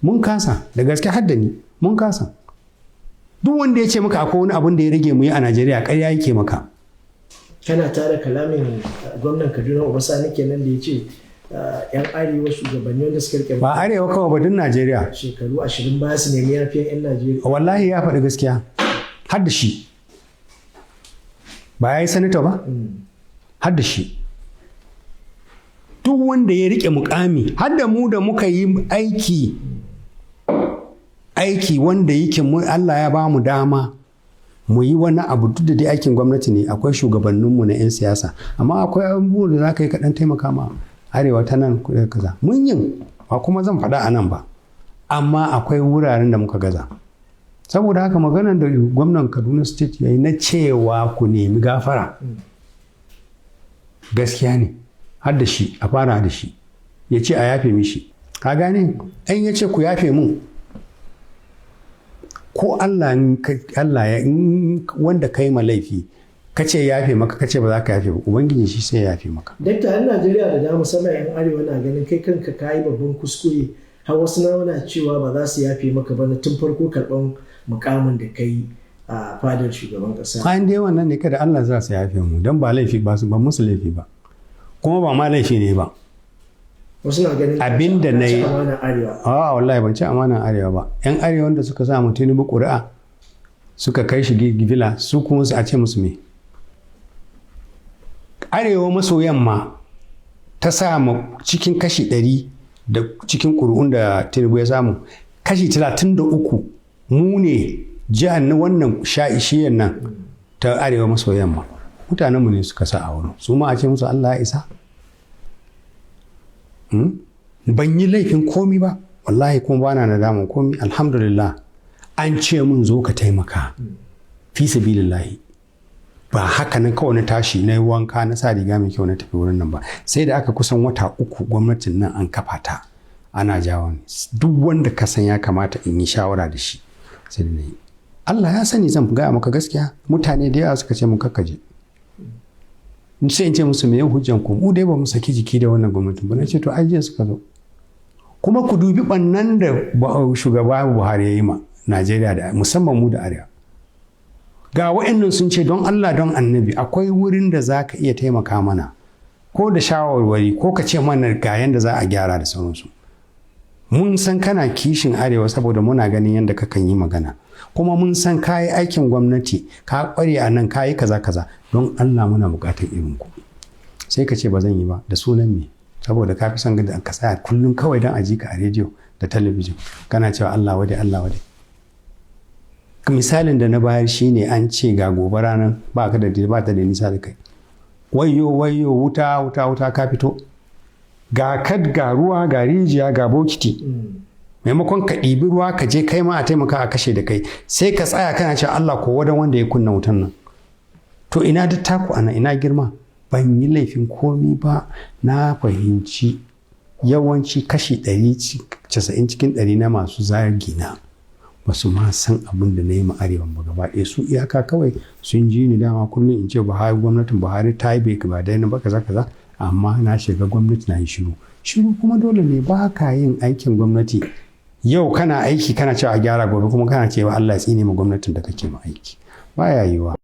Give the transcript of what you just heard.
Mun kasa da gaske, hadda ni, mun kasa. Duk wanda ya ce maka akwai wani abun da ya rage mu yi a Najeriya, ƙarya yake maka. Kana tara kalamin gwamnan Kaduna Uba Sani kenan da ya ce yan arewa shugabanni wanda suka rike Ba arewa kawai ba, duk Najeriya. shekaru 20 baya su nemi yafiyan yan Najeriya. Wallahi ya faɗi gaskiya, har da shi. Ba ya yi sanata ba? Har da shi. Duk wanda ya rike mukami, har da mu da muka yi aiki, aiki wanda yake mu Allah ya ba mu dama mu yi wani abu, duk da dai aikin gwamnati ne, akwai shugabanninmu na 'yan siyasa, amma akwai abubuwan da za ka yi kaɗan taimaka ma arewa ta nan kaza. Mun yin ba kuma zan faɗa a nan ba, amma akwai wuraren da muka gaza. Saboda haka maganar da gwamnan Kaduna State ya yi na cewa ku nemi gafara, gaskiya ne. Har da shi, a fara da shi, ya ce a yafe mishi. Ka gane an ya ce ku yafe mun, ko Allah, Allah ya wanda kai ma laifi ka ce yafe maka, ka ce ba za ka yafe ba, Ubangiji shi sai ya yafe maka. Dakta, yan Najeriya da dama, musamman yan arewa, na ganin kai kanka ka yi babban kuskure, har wasu na cewa ba za su yafe maka ba na tun farko karɓan mukamin da kai a fadar shugaban ƙasa. Kayan dai wannan ne, kada Allah za su yafe mu, don ba laifi ba, ba musu laifi ba, kuma ba ma laifi ne ba. Wasu na ganin Abin da na yi amanar arewa. A wallahi ban ci amanar arewa ba. Yan arewa wanda suka sa mu Tinubu ƙuri'a suka kai shi villa, su kuma su a ce musu me? Arewa maso yamma ta sa mu cikin kashi 100 da cikin ƙuri'un da Tinubu ya samu, kashi 33 mu ne jihar na wannan sha'ishiyar nan ta arewa maso yamma. Mutanenmu ne suka sa a wurin, su ma a ce musu Allah ya isa? Ban yi laifin komi ba wallahi, kuma bana nadaman komi. Alhamdulillah, an ce mun zo ka taimaka fi sabilillahi. Ba haka nan kawai na tashi na yi wanka, na sa riga mai kyau, na tafi wurin nan ba. Sai da aka kusan wata 3 gwamnatin nan an kafa ta, ana jawo ni. Duk wanda ka san ya kamata in yi shawara da shi, sai da na yi. Allah ya sani, zan gaya maka gaskiya, mutane da yawa suka ce mun kakkaje. Sai in ce musu, me hujjan ku? Mu dai ba mu saki jiki da wannan gwamnatin ba. Na ce to ai jiya suka zo. Kuma ku dubi bannan da shugaba Buhari ya yi ma Najeriya, da musamman mu da arewa. Ga wa'annan sun ce don Allah don annabi, akwai wurin da za ka iya taimaka mana ko da shawarwari, ko ka ce mana ga yanda za a gyara da sauransu. Mun san kana kishin arewa saboda muna ganin yadda kakan yi magana, kuma mun san ka yi aikin gwamnati, ka kware a nan, ka yi kaza kaza. Don Allah muna buƙatar irin ku. Sai ka ce ba zan yi ba, da sunan me? Saboda ka fi son da ka tsaya kullum kawai don a ji ka a rediyo da talabijin kana cewa Allah wade, Allah wade. Misalin da na bayar shine, an ce ga gobara nan, ba ka da ba ta da nisa da kai, wayyo wayyo, wuta wuta wuta, ka fito, ga kad, ga ruwa, ga rijiya, ga bokiti. Maimakon ka ɗibi ruwa ka je kai ma a taimaka a kashe da kai, sai ka tsaya kana cewa Allah ko wadan wanda ya kunna wutan nan. To ina da taku ana, ina girma? Ban yi laifin komi ba. Na fahimci yawanci kashi 90 cikin 100 na masu zagi na ba su ma san abin da na yi ma arewan ba gaba ɗaya. Su iyaka kawai sun ji ni dama kullum in ce Buhari, gwamnatin Buhari ta yi bai ba daina ba, kaza kaza. Amma na shiga gwamnati na yi shiru shiru. Kuma dole ne, ba ka yin aikin gwamnati, yau kana aiki kana cewa a gyara, gobe kuma kana cewa Allah ya tsine ma gwamnatin da kake ma aiki. Baya yiwuwa.